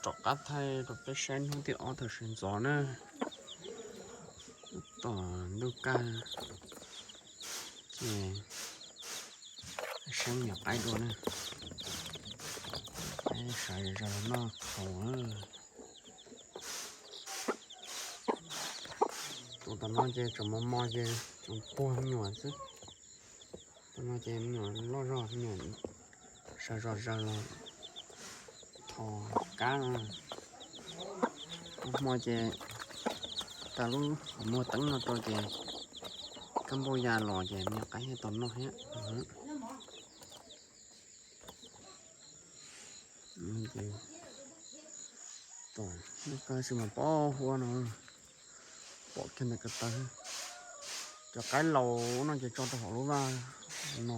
Rov qab thaij rau peb saib hnub tim ob thaum sawv ntxov na. Tom ntuj kaj ces saib me nyuam qaib dua na. Sawv zog los noj thaum. Tus tom no ces tseem mos mos ces tseem puag me nyuam xwb. Tom no ces me nyuam loj zog, me nyuam sawv zog zaws los thos kab no. Tus hmo ces tas lub qhov muag teeb no rau ces kab npauj ya los ces me nyuam qaib thiaj tau noj thiab. Tom ntuj kaj xwb mas pom huab no, pom kiag ntawm ko taw. Cov qaib laus no ces tso rau hauv lub vaj no,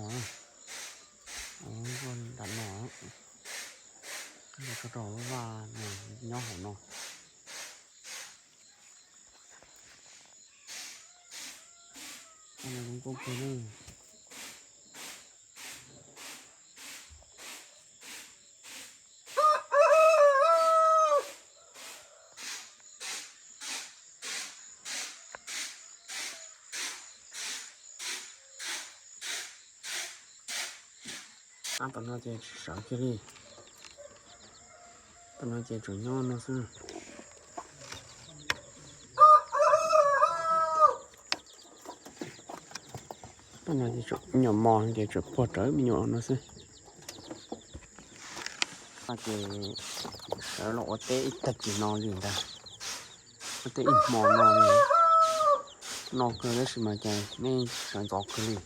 nram no, tso rau hauv lub vaj no, nyob hauv no. Zoo nkauj kawg na. Ab, tom no ces tsis sawv kiag li. Tom no ces tseem nyob no xwb. Tom no ces me nyuam mos ces tseem puag rawv me nyuam no xwb. Ces sawv los ua teb ib tag kis no li ntag. Ua teb ib hmo no li. No kawg tab sis mas cas nej sawv ntxov kawg li.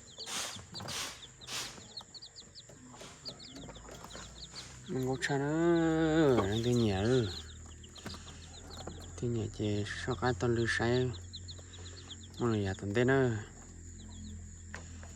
Zoo nkauj tshaj na. Leej twg nyiam, twg nyiam ces soj qab taug lw saib mus lawm yav tom ntej na.